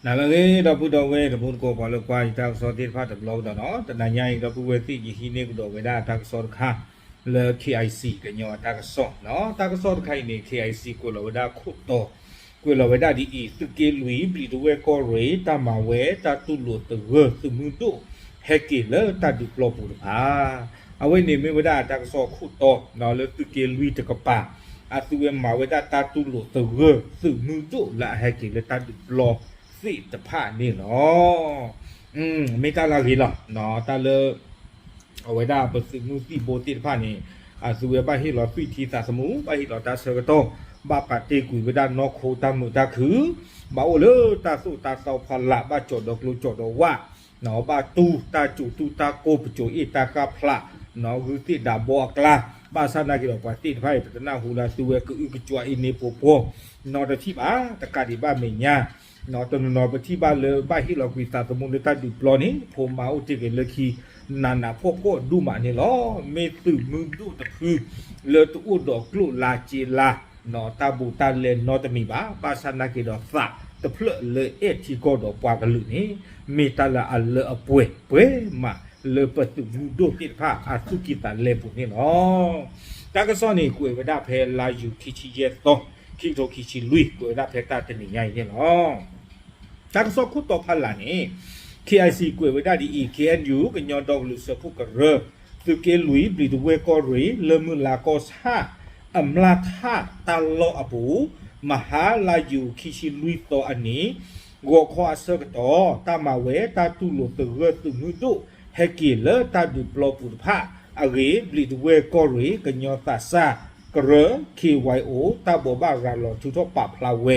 နၤလၢအဂ့ၤ ဒီပုၢ်ဒီဝဲၢ်တံၤသကိး ပှၤလၢကွၢ်ယတၢ်ကစီၣ်သ့ၣ်တဖၣ်တဘျီကဒီးနီၤ, တနၤညါအံၤ ဒီပုၢ်ဝဲၢ်သ့ၣ် ယဟံးန့ၢ်ကဒီးဝဲဒၣ်တၢ်ကစီၣ်တခါ လၢ KIC ကညီအတၢ်ကစီၣ်နီၤ, တၢ်ကစီၣ်တခါအံၤန့ၣ် KIC ကွဲးလီၤဝဲဒၣ်ခိၣ်တီ, ကွဲးလီၤဝဲဒၣ်ဒ်အံၤ, သုးက့လွံၢ် ဘျံးတဝဲၢ်ကီၢ်ရ့ၣ် တၢ်မၤဝဲတၢ်တူၢ်လိာ်သဂၢၢ်သုးမုၢ်ဒိၣ် ဟဲက့ၤလၢတၢ်ဒုးပျီပူၤတဖၣ်, အဝဲန့ၣ်မ့ၢ်ဝဲဒၣ်တၢ်ကစီၣ်ခိၣ်တီ လၢသုးက့လွံၢ်တကပၤ အသုဝဲမၤဝဲဒၣ်တၢ်တူၢ်လိာ်သဂၢၢ်သုးမုၢ်ဒိၣ်လၢအဟဲက့ၤလၢတၢ်ဒုးပျီသ့ၣ်တဖၣ်န့ၣ်လီၤ. မ့ၢ်တၢ်လၢအဂ့ၤလီၤ. တၢ်လၢ အဝဲဒၣ်ပသုးမုၢ်သံၣ်ဘိသ့ၣ်တဖၣ်န့ၣ် အသုဝဲဘၣ်ဟ့ၣ်လီၤသွံၣ်ထံသးသမူ, ဘၣ်ဟ့ၣ်လီၤတၢ်ဆၢကတီၢ်, ဘၣ်ပာ်တ့ၢ်ကွံာ်ဝဲဒၣ်နီၢ်ခိတၢ်မုာ်တၢ်ခုၣ်, ဘၣ်အိၣ်လၢတၢ်သိၣ်တၢ်သီဖီလာ်, ဘၣ်ကၠီၤဒီးကျိကၠီၤဒီးဝၣ်, ဘၣ်တူၢ်တၢ်စူၤတူၢ်တၢ်ကိၢ် ပစိၤအ့ၣ်တၢ်ဃၣ်ဖျး, ဂုၢ်သ့ၣ်ဒးဘီအကျါ, ဘၣ်ဆၣ်နာ်က့ၤဒီးပှၤသ့ၣ်တဖၣ်အံၤ ပတနၢ်ဟူလၢသုဝဲကအုကကွၢ်အ့န့ၣ်ပှီၤပှီၤ, နီတထံၣ်ဘၣ်, တကးဒံးဘၣ်မဲာ်ညါ တနီၤနီၤပထံၣ်ဘၣ်လၢဘၣ်ဟ့ၣ်လီၤကွံာ်သးသမူလၢတၢ်ဒုးပျီန့ၣ် ဖိမါအိၣ်တ့ၢ်က့ၤလၢခံ နးနးဖှီၣ်ဖှီၣ်ဒိၣ်မးန့ၣ်လီၤ. မ့ၢ်သုးမုၢ်ဒိၣ်တဖု လၢတအိၣ်ဒီးကျိၣ်လါစ့လါ တၢ်ဘူးတၢ်လဲနီတမံၤဘၣ်, ဘၣ်ဆၣ်နာ်က့ၤဒီးသးတဖျၢၣ်လၢအဲၣ်ထံကီၢ်ဒီးပှၤကလုာ်န့ၣ် မ့ၢ်တၢ်လၢအလၢအပှဲၤပှဲၤမးလၢပသုးမုၢ်ဒိၣ်သ့ၣ်တဖၣ်အသူၣ်ကံၢ်သးလဲပူၤန့ၣ်လီၤ. တၢ်ကစီၣ်န့ၣ် ကွဲးဝဲဒၣ်ဖဲလါယူၤခံဆံယဲၢ်သီ, ခံကထိခံဆံလွံၢ်, ကွဲးဝဲဒၣ်ဖဲတၢ်တနံၤညါအံၤန့ၣ်လီၤ. တၢ်ကစီၣ်ခိၣ်တီဖီလာ်န့ၣ် KIC ကွဲးဝဲဒၣ်ဒ်အံၤ, KNU ကညီဒီကလုာ်စၢဖှိၣ်ကရၢ သုးက့လွံၢ် ဘျံးတဝဲၢ်ကီၢ်ရ့ၣ် လၢမုၢ်လါကီၢ်ဆၣ် အမျၢ်ထၣ်တၢ်လီၢ်အပူၤ, မဟါလါယူၤခံဆံလွံၢ်သီအနံၤ ဂီၤခီအဆၢကတီၢ် တၢ်မၤဝဲတၢ်တူၢ်လိာ်သဂၢၢ်သုးမုၢ်ဒိၣ် ဟဲက့ၤလၢတၢ်ဒုးပျီပူၤတဖၣ်အဂ့ၢ် ဘျံးတဝဲၢ်ကီၢ်ရ့ၣ် ကညီသးစၢ်ကရၢ KYO တၢ်ဘိးဘၣ်ရၤလီၤထုးထီၣ်ပာ်ဖျါဝဲ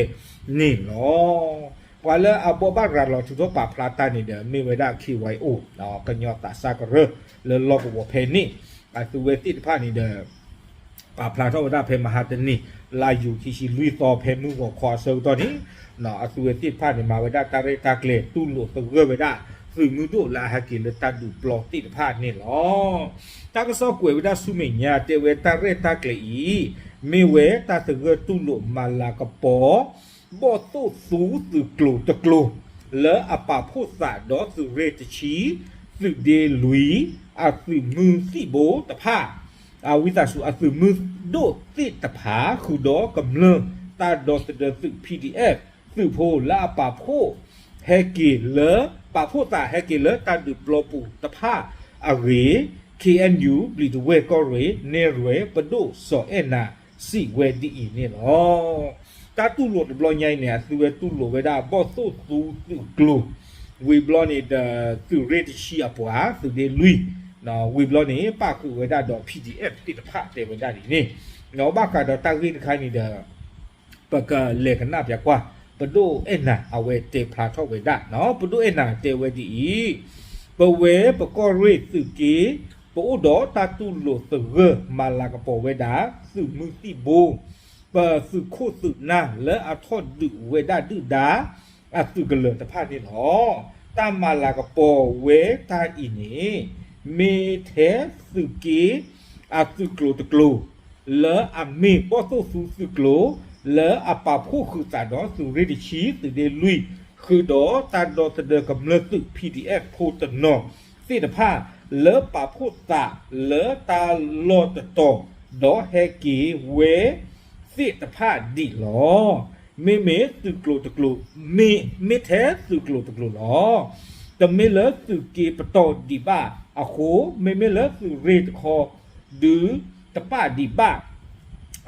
န့ၣ်လီၤ. ပှၤလၢအဘိးဘၣ်ရၤလီၤထုးထီၣ်ပာ်ဖျါတၢ်န့ၣ်ဒီး မ့ၢ်ဝဲဒၣ် KYO ကညီသးစၢ်ကရၢ လၢလီၢ်ကဝီၤဖဲန့ၣ်, အသုဝဲသ့ၣ်တဖၣ်န့ၣ်ဒီး ပာ်ဖျါထီၣ်ဝဲဒၣ်ဖဲမဟါတနံၤ လါယူၤခံဆံလွံၢ်သီ ဖဲမုၢ်ဂီၤခီအဆၢကတီၢ်န့ၣ်, အသုဝဲသ့ၣ်တဖၣ်န့ၣ် မၤဝဲဒၣ်တၢ်ရဲၣ်တၢ်ကျဲၤ တူၢ်လိာ်သဂၢၢ်ဝဲဒၣ် သုးမုၢ်ဒိၣ်လၢအဟဲက့ၤလၢတၢ်ဒုးပျီသ့ၣ်တဖၣ်န့ၣ်လီၤ. တၢ်ကစီၣ်ကွဲးဝဲဒၣ်ဆူမဲာ်ညါ တဲဝဲတၢ်ရဲၣ်တၢ်ကျဲၤအံၤ မ့ၢ်ဝဲတၢ်သဂၢၢ်တူၢ်လိာ်မၤလၤကပီၤ ဘီၣ်သိၣ်သူသုးကျိၤတကျိၤ လၢအပာ်ဖှိၣ်သးဒီးသုးရ့ၣ်တဆံ, သုးဒ့လွံၢ်, အသုးမုၢ်သံၣ်ဘိတဖၣ်, အဝံသးစူၤအသုးမုၢ်ဒိၣ်သ့ၣ်တဖၣ် ဃုာ်ဒီးကမျၢၢ်တၢ်ဒီသဒၢသုး PDF သုးဖိလၢအပာ်ဖှိၣ် ဟဲက့ၤလၢ ပာ်ဖှိၣ်သးဟဲက့ၤလၢတၢ်ဒုးပျီပူၤတဖၣ်အဂ့ၢ် KNU ဘျံးတဝဲၢ်ကီၢ်ရ့ၣ် နဲၣ်ရွဲၣ်ပဒိၣ်စီၤအဲၣ်နၤ စံးဝဲဒ်အံၤန့ၣ်လီၤ. တၢ်တူၢ်လိာ်တဘျီညါအံၤန့ၣ် အသုဝဲတူၢ်လိာ်ဝဲဒၣ်ဘီၣ်သိၣ်သူသုးကျိၤ, ဝံၤဘျီန့ၣ်ဒီး သုးရ့ၣ်တဆံအပှၤ သုးဒ့လွံၢ်, ဝံၤဘျီန့ၣ် ပၣ်ဃုာ်ဝဲဒၣ်ဒီး PDF သ့ၣ်တဖၣ်တဲဝဲဒၣ်ဒ်န့ၣ်, ဘၣ်ဃးဒီးတၢ်ဂ့ၢ်တခါန့ၣ်ဒီး ပကလဲၤကနၣ်ပၠးကွၢ် ပဒိၣ်အဲၣ်နၤအဝဲတဲဖျါထီၣ်ဝဲဒၣ်, ပဒိၣ်အဲၣ်နၤတဲဝဲဒ်အံၤ, ပဝဲပကီၢ်ရ့ၣ်သုးက့ ပအိၣ်ဒီးတၢ်တူၢ်လိာ်သဂၢၢ်မၤလၤကပီၤဝဲဒၣ် သုးမုၢ်သံၣ်ဘိ ပသုးခိၣ်သုးနၢ်လၢအထီၣ်ဒုးဝဲဒၣ်ဒုၣ်ဒါ အသုးကလၢၤတဖၣ်န့ၣ်လီၤ. တၢ်မၤလၤကပီၤဝဲတၢ်အံၤန့ၣ် မ့ၢ်ထဲသုးက့ အသုးကျိၤတကျိၤ လၢအမ့ၢ်ဘီၣ်သိၣ်သူသုးကျိၤ လၢအပာ်ဖှိၣ်ဃုာ်သးဒီးသုးရ့ၣ်တဆံ သုးဒ့လွံၢ် ဃုာ်ဒီးတၢ်ဒီသဒၢကမျၢၢ်သုး PDF ဖိတနီၤသ့ၣ်တဖၣ် လၢပာ်ဖှိၣ်သးလၢတၢ်လီၢ်တတီၤ ဒီးဟဲက့ၤဝဲသ့ၣ်တဖၣ်ဒံးလီၤ. မ့မ့ၢ်သုးကျိၤတကျိၤ, မ့ၢ်ထဲသုးကျိၤတကျိၤလီၤ. တမ့ၢ်လၢသုးက့ပတီၢ်ဒံးဘၣ်အဃိ, မ့မ့ၢ်လၢသုးရ့ၣ်တခီ ဒုးတပၣ်ဒံးဘၣ်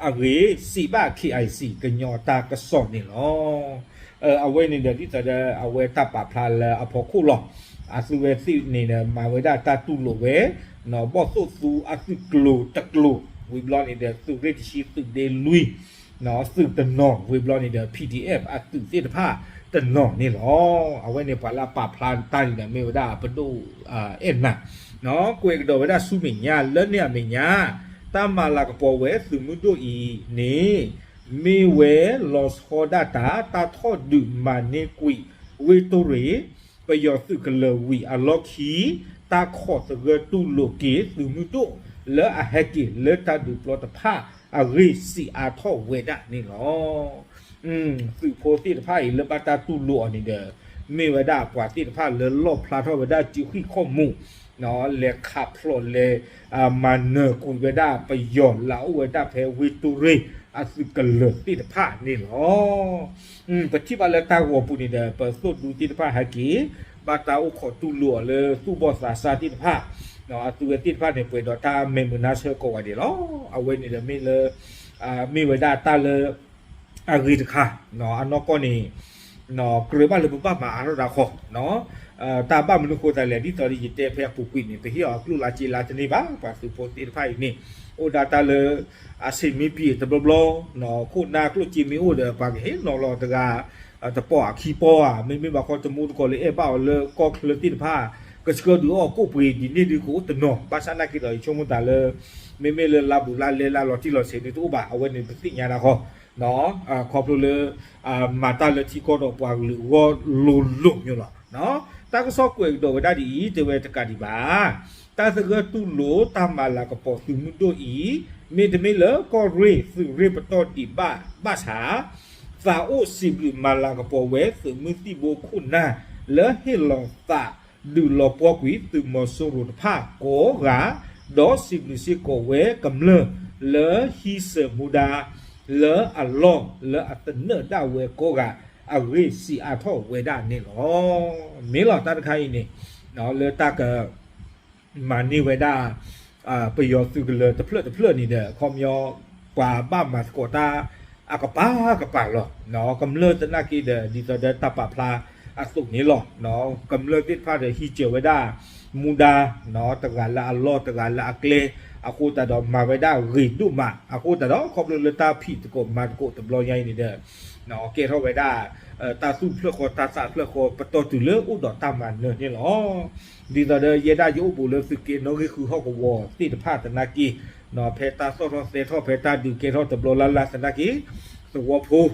အဂ့ၢ် စံးဘၣ် KIC ကညီတၢ်ကစီၣ်န့ၣ်လီၤ. အဝဲန့ၣ်ဒီး ဒ်သိးဒီးအဝဲတၢ်ပာ်ဖျါလၢအဖီခိၣ်လီၤ. အသုဝဲသ့ၣ်န့ၣ်ဒီး မၤဝဲဒၣ်တၢ်တူၢ်လိာ်ဝဲ ဘီၣ်သိၣ်သူအသုးကျိၤတကျိၤ, ဝံၤဘျီန့ၣ်ဒီး သုးရ့ၣ်တဆံ သုးဒ့လွံၢ် သုးတနီၤ, ဝံၤဘျီန့ၣ်ဒီး PDF အသုးသ့ၣ်တဖၣ်တနီၤန့ၣ်လီၤ. အဝဲန့ၣ်ပှၤလၢအပာ်ဖျါတၢ်န့ၣ်ဒီး မ့ၢ်ဝဲဒၣ်ပဒိၣ်အဲၣ်နၤ, ကွဲးကဒီးဝဲဒၣ်ဆူမဲာ်ညါ လၢန့ၣ်အမဲာ်ညါ တၢ်မၤလၤကပီၤဝဲသုးမုၢ်ဒိၣ်အံၤန့ၣ် မ့ၢ်ဝဲလီၤဆီဒၣ်တၢ် တၢ်ထီၣ်ဒုးမၤန့ၢ်ကွံာ် ဝ့ၢ်တိၢ်ရ့ၣ် ပယီၤသုးကလၢၤဝံၤအလီၢ်ခံ တၢ်ခိးသဂၢၢ်တူၢ်လိာ်က့ၤသုးမုၢ်ဒိၣ် လၢအဟဲက့ၤလၢတၢ်ဒုးပျီတဖၣ်အဂ့ၢ် စံးအါထီၣ်ဝဲဒၣ်န့ၣ်လီၤ. သုးဖိသ့ၣ်တဖၣ်အံၤ လၢဘၣ်တၢ်တူၢ်လိာ်အီၤန့ၣ်ဒီး မ့ၢ်ဝဲဒၣ်ပှၤသ့ၣ်တဖၣ်လၢလီၣ်ဖျါထီၣ်ဝဲဒၣ်စုဃံၣ်ခီၣ်မူး လဲၤခးဖျိးလဲၤ မၤနၢၤကွံာ်ဝဲဒၣ်ပယီၤလၢအအိၣ်ဝဲဒၣ်ဖဲဝ့ၢ်တူၢ်ရ့ၣ် အသုးကလၢၤသ့ၣ်တဖၣ်န့ၣ်လီၤ. ပထံၣ်ဘၣ်လၢတၢ်ဂီၤပူၤန့ၣ်ဒီး ပသိၣ်ဒူသ့ၣ်တဖၣ်ဟဲက့ၤ ဘၣ်တၢ်အိၣ်ခိးတူၢ်လိာ်အီၤလၢသူၣ်ဘီၣ်သးစၢ်သ့ၣ်တဖၣ် အသုဝဲသ့ၣ်တဖၣ်န့ၣ် ပှဲၤဒီးတၢ်မဲာ်မုာ်နါဆၢကိးဂၤဒဲးလီၤ. အဝဲန့ၣ်ဒီးမ့ၢ်လၢ မ့ၢ်ဝဲဒၣ်တၢ်လၢ အဂ့ၤတခါ အနီၢ်ကီၢ်န့ၣ် ကြၢးဘၣ်လၢပဘၣ်မၤအါထီၣ်တၢ်ဃီ တၢ်ဘၣ်မနုၤဃိသတးလဲၣ် ဒ်သိးဒီးယတဲဖဲအပူၤကွံာ်န့ၣ် ပဟ့ၣ်အီၤအကျိၣ်လါစ့လါတန့ၢ်ဘၣ် ပှၤသုးဖိသ့ၣ်တဖၣ်အံၤန့ၣ် အိၣ်ဒၣ်တၢ်လၢ အဆ့ၣ်မ့ၢ်ပံၤတဘျီဘျီ ခိၣ်နၢ်ကျိၣ်စ့မ့ၢ်အိၣ်ဒီး ပှၤကဟ့ၣ်နီၤလီၤတဂၤ တပီၢ်အခံပီၢ်ဧါ မ့မ့ၢ်ဘၣ်ခီတမူတကိးလၢအဲၣ်ဘၣ်အီၤလၢကီၢ်ချၢသ့ၣ်တဖၣ် ကဆှၢဒုးအီၣ်ကိၣ်ပှ့ၤဒ်န့ၣ်ဒုးကအိၣ်တနီၤ ဘၣ်ဆၣ်နာ်က့ဒီး ယဆိကမိၣ်သးလၢ မ့မ့ၢ်လၢလါဘူးလါလဲလါလီၤတံၢ်လီၤဆဲးန့ၣ်တအိၣ်ဘၣ် အဝဲန့ၣ်ပသ့ၣ်ညါတၢ်ဃီ ခီဖျိလၢ မၤတၢ်လၢထံကီၢ်ဒီးပှၤကလုာ်အဂီၢ်လိၤလိၤမ့ၢ်လီၤ. တၢ်ကစီၣ်ကွဲးကဒီးဝဲဒၣ်ဒ်အံၤ တဲဝဲတကးဒံးဘၣ် တၢ်သဂၢၢ်တူၢ်လိာ်တၢ်မၤလၤကပီၤသုးမုၢ်ဒိၣ်အံၤ မ့တမ့ၢ်လၢကီၢ်ရ့ၣ်သုးရ့ၣ်ပတီၢ်ဒံးဘၣ်ဘၣ်ဆၣ် သးအိၣ်စံးဘျုးမၤလၤကပီၤဝဲသုးမုၢ်သံၣ်ဘိခိၣ်နၢ် လၢဟ့ၣ်လီၤသးဒုးလီၤပှီၢ်ကွံာ်သုးမီၤစိရိၤတဖၣ်ကိးဂၤ ဒီးစံးဘျုးစ့ၢ်ကီးဝဲကမျၢၢ်လၢဟံးစၢၤမူဒါ လၢအလီၢ်လၢအသနၢၣ်ဒၣ်ဝဲကိးဂၤ အဂ့ၢ်စံးအါထီၣ်ဝဲဒၣ်န့ၣ်လီၤ. မ့ၢ်လီၤတၢ်တခါအံၤန့ၣ် လၢတၢ်က မၤန့ၢ်ဝဲဒၣ် ပယီၤသုးကလၢၤတဖျၢၣ်တဖျၢၣ်န့ၣ်ဒီး ခီပညီ ပှၤဘၣ်မၤသကိးတၢ် အကပၤကပၤလီၤ. ကမျၢၢ်သနာ်က့ဒီး ဒ်သိးဒီးတၢ်ပာ်ဖျါအသိးန့ၣ်လီၤ. ကမျၢၢ်သ့ၣ်တဖၣ်ဒီးဟံးစၢၤဝဲဒၣ် မူဒါ တဂၤလၢအလီၢ်တဂၤလၢအကျဲ အဃိသတးဒီးမၤဝဲဒၣ်ဂ့ၤဒိၣ်မး အဃိသတးဒီး ခီဖျိလၢတၢ်ဖံးသကိးမၤသကိးတဘျီညါအံၤန့ၣ်ဒီး ကဲထီၣ်ဝဲဒၣ် တၢ်သူၣ်ဖျၢၣ်ဃီ တၢ်သးဖျၢၣ်ဃီ ပတီၢ်တုၤလၢအိၣ်ဒီးတၢ်မၤနၢၤန့ၣ်လီၤ. ဒ်သိးဒီးယဲဒၣ်ယအိၣ်ဘူးလၢသုးက့နီၣ်ဂံၢ်ဃုဟီၣ်ကဝီၤသ့ၣ်တဖၣ်သနာ်က့ ဖဲတၢ်သီၣ်ထီၣ်သဲထီၣ် ဖဲတၢ်ဒုးကဲထီၣ်တဘျီလၢ်လၢ်သနာ်က့ သဝီဖိ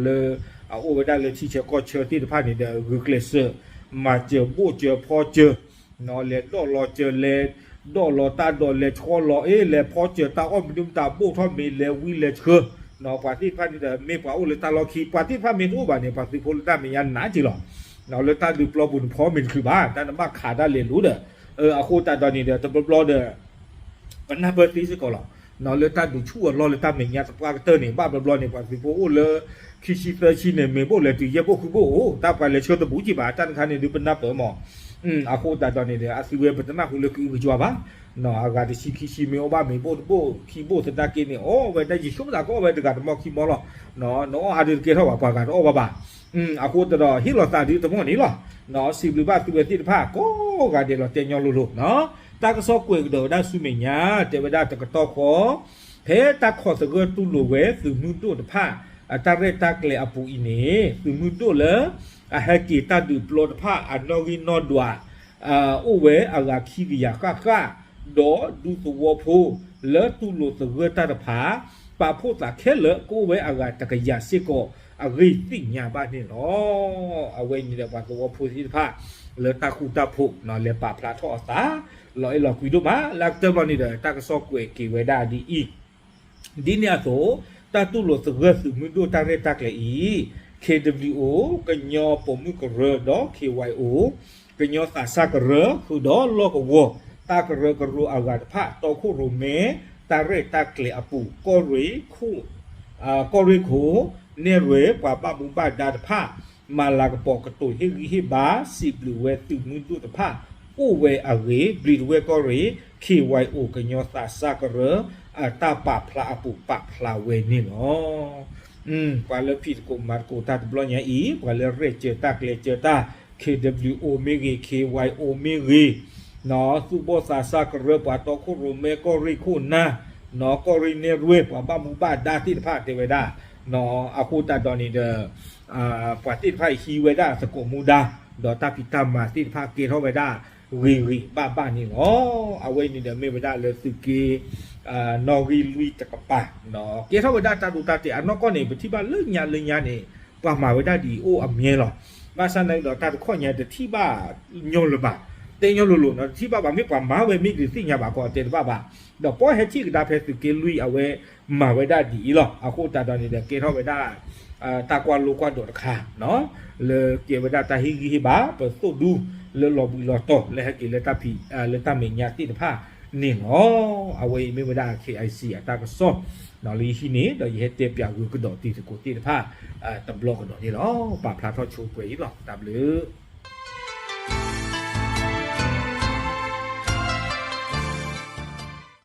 လၢ အအိၣ်ဝဲဒၣ်လၢထံဆၢကီၢ်ဆၢသ့ၣ်တဖၣ်န့ၣ်ဒီး ဂုာ်ကျဲးစၢး မၤစၢၤဘိၣ်စၢၤဖီစၢၤ လဲၤဒီၣ်လီၤစၢၤလဲၤ ဒီၣ်လီၤတၢ်ဒီးလဲၤဆှီလီၤအ့ၣ် လဲၤဖီစၢၤတၢ်အီၣ်မနုၤမတၤဘိၣ်ထီၣ်မ့ၤလဲၤဝံလဲၤဆှၢ ပှၤသ့ၣ်တဖၣ်န့ၣ်ဒီး မ့ၢ်ပှၤအိၣ်လၢတၢ်လီၢ်ခံ ပှၤသ့ၣ်တဖၣ်မ့ၢ်တအိၣ်ဘၣ်န့ၣ် ပှၤသုးဖိလၢတၢ်မဲာ်ညါနးက့ၤလီၤ. လၢတၢ်ဒုးပျီပူၤန့ၣ် ဖီမ့ၤတချုးဘၣ် တၢ်နဘၣ်ခးတၢ်လဲၤလိၤဒီး အဃိသတးဒီးန့ၣ်ဒီး တဘျီဘျီဒီး ပနၢ်ပၢၢ်သ့စ့ၢ်ကီးလီၤ. လၢတၢ်ဒုးဆူၣ်အလီၢ်လၢတၢ်မဲာ်ညါသပှၢ်ကတၢၢ်န့ၣ် ဘၣ်ဘျီဘျီန့ၣ် ပှၤသုးဖိအိၣ်လၢ ခံဆံသၢဆံန့ၣ် မ့ၤဘိၣ်လဲၤတုၤယဲၢ်ဘိၣ်ဃုဘိၣ်အိၣ် တၢ်ပှၤလဲၤဆှၢတဘူးက့ၤဘၣ် တၢ်တခါန့ၣ်ဒုးပနၢ်ပၢၢ်မး အဃိသတးဒီးန့ၣ်ဒီး အသုဝဲပတနၢ်ဟူလၢကအုကကွၢ်ဘၣ် အဂၤတဆံခံဆံမ့ၢ်အီၣ်ဘၣ်မ့ၤဘိၣ်တဘိၣ်ခံဘိၣ်သနာ်က့န့ၣ် အီၣ်ဝဲဒၣ်ယဆိကမိၣ်သးကအီၣ်ဝဲတဂၤတမီၢ်ခံမီၢ်လီၤ. နအီၣ်အါဒုးတကဲထီၣ်ဘၣ် ပှၤဂၤတအီၣ်ဘၣ်ဘၣ်. အဃိသတးဒီး ဟ့ၣ်လီၤသးဒုးတမီၢ်န့ၣ်လီၤ. စံးဘျုးဘၣ်သုဝဲသ့ၣ်တဖၣ်ကိးဂၤဒဲးလီၤ တဲညီလိၤလိၤ. တၢ်ကစီၣ်ကွဲးကဒီးဝဲဒၣ်ဆူမဲာ်ညါ တဲဝဲဒၣ်တကတီၢ်ဃီ ဖဲတၢ်ခိးသဂၢၢ်တူၢ်လိာ်ဝဲသုးမုၢ်ဒိၣ်တဖၣ် အတၢ်ရဲၣ်တၢ်ကျဲၤအပူၤအံၤန့ၣ် သုးမုၢ်ဒိၣ်လၢ အဟဲက့ၤတၢ်ဒုးပျီတဖၣ်အနီၣ်ဂံၢ်နီၣ်ဒွး အိၣ်ဝဲအဂၤခံကယၤဃၣ်ဃၣ် ဒီးဒူသဝီဖိလၢတူၢ်လိာ်သဂၢၢ်တၢ်တဖၣ် ပာ်ဖှိၣ်သးခဲလၢာ်ကအိၣ်ဝဲအဂၤတကယၤစ့ၢ်ကီး အဂ့ၢ်သ့ၣ်ညါဘၣ်န့ၣ်လီၤ. အဝဲအံၤန့ၣ်ဒီးပှၤသဝီဖိသ့ၣ်တဖၣ် လၢတၢ်ဃူတၢ်ဖိး လဲၤပာ်ဖျါထီၣ်အသး လီၤအဲၣ်လီၤကွံဒိၣ်မး လၢအကတၢၢ်ဘျီန့ၣ်ဒီး တၢ်ကစီၣ်ကွဲးက့ၤဝဲဒၣ်ဒ်အံၤ ဒ်န့ၣ်အသိး တၢ်တူၢ်လိာ်သဂၢၢ်သုးမုၢ်ဒိၣ်တၢ်ရဲၣ်တၢ်ကျဲၤအံၤ ခ့ဒဘလံၣ်အိၣ် ကညီပိာ်မုၣ်ကရၢဒီး ခ့ဝဲအိၣ် ကညီသးစၢ်ကရၢ ဃုာ်ဒီးလီၢ်ကဝီၤ တၢ်ကရၢကရိအဂၤတဖၣ် တီခိၣ်ရိၣ်မဲ တၢ်ရဲၣ်တၢ်ကျဲၤအပူၤ ကီၢ်ရ့ၣ်ခိၣ် ကီၢ်ရ့ၣ်ခိၣ် နဲၣ်ရွဲၣ် ပှၤဘၣ်မူဘၣ်ဒါတဖၣ် မၤလၤကပီၤကတိၤဟ့ၣ်ဂံၢ်ဟ့ၣ်ဘါ စံးဘျုးဝဲသုးမုၢ်ဒိၣ်တဖၣ် အိၣ်ဝဲအဂ့ၢ် ဘျံးတဝဲၢ်ကီၢ်ရ့ၣ် ခ့ဝဲအိၣ် ကညီသးစၢ်ကရၢ အတၢ်ပာ်ဖျါအပူၤပာ်ဖျါဝဲန့ၣ်လီၤ. ပှၤလၢဖံးသကိးမၤသကိးတၢ်တဘျီညါအံၤ ပှၤလၢရဲၣ်စၢၤတၢ်ကျဲၤစၢၤတၢ် ခ့ဒဘလံၣ်အိၣ် မ့ၢ်ဂ့ၤ ခ့ဝဲအိၣ် မ့ၢ်ဂ့ၤ သူၣ်ဘီၣ်သးစၢ်ကရၢ ပှၤတီခိၣ်ရိၣ်မဲ ကီၢ်ရ့ၣ်ခိၣ်နၢ် ကီၢ်ရ့ၣ်နဲၣ်ရွဲၣ် ပှၤဘၣ်မူဘၣ်ဒါသ့ၣ်တဖၣ်တဲဝဲဒၣ် အဃိသတးဒီးန့ၣ်ဒီး ပှၤသ့ၣ်တဖၣ်အံၤဟံးဝဲဒၣ်သကိးမူဒါ ဒီးတၢ်ဖံးတၢ်မၤသ့ၣ်တဖၣ်ကဲထီၣ်ဝဲဒၣ် ဂ့ၤဂ့ၤဘၣ်ဘၣ်န့ၣ်လီၤ. အဝဲအံၤန့ၣ်ဒီးမ့ၢ်ဝဲဒၣ်လၢသုးက့ နီၣ်ဂံၢ်လွံၢ်တကပၤ ကဲထီၣ်ဝဲဒၣ်တၢ်ဒိတၢ်တဲာ် အနီၢ်ကီၢ်န့ၣ် ပထံၣ်ဘၣ်လၢညါလၢညါန့ၣ် ပှၤမၤဝဲဒၣ်ဒ်အံၤအိၣ်အမြဲလီၤ. ဘၣ်ဆၣ်နာ်က့ဒီးတၢ်တခီညါတထံၣ်ဘၣ်ညီလၢၤဘၣ် တဲညီလိၤလိၤနီၤ တထံၣ်ဘၣ်ဘၣ် မ့ၢ်ပှၤမၤဝဲမ့ၢ်ဂ့ၤသ့ၣ်ညါဘၣ်ကီးတဲတဘၣ်ဘၣ်. ဒီးပီၢ်ဟဲထံၣ်ကဒါဖဲသုးက့လွံၢ်အဝဲမၤဝဲဒၣ်ဒ်အံၤလီၤ. အဃိသတးဒီးန့ၣ်ဒီး ကဲထီၣ်ဝဲဒၣ် တၢ်ကွၢ်လိကွၢ်ဒိးတခါ လၢကဲဝဲဒၣ်တၢ်ဟ့ၣ်ဂံၢ်ဟ့ၣ်ဘါ ပသိၣ်ဒူလၢလီၤဘှံးလီၤတီၤ လၢဟဲက့ၤလၢတၢ်ဖံး လၢတၢ်မဲာ်ညါသ့ၣ်တဖၣ်န့ၣ်လီၤ. အဝဲအံၤမ့ၢ်ဝဲဒၣ် KIC အတၢ်ကစီၣ် လၢယဟံးန့ၢ် ဒီးယဟဲတဲပၠးဂုာ်ကဒီးတံၤသကိးသ့ၣ်တဖၣ် တဘျီကဒီးန့ၣ်လီၤ. ပာ်ဖျါထီၣ်ဆိပှဲၤအံၤလီၤ. တၢ်ဘျုး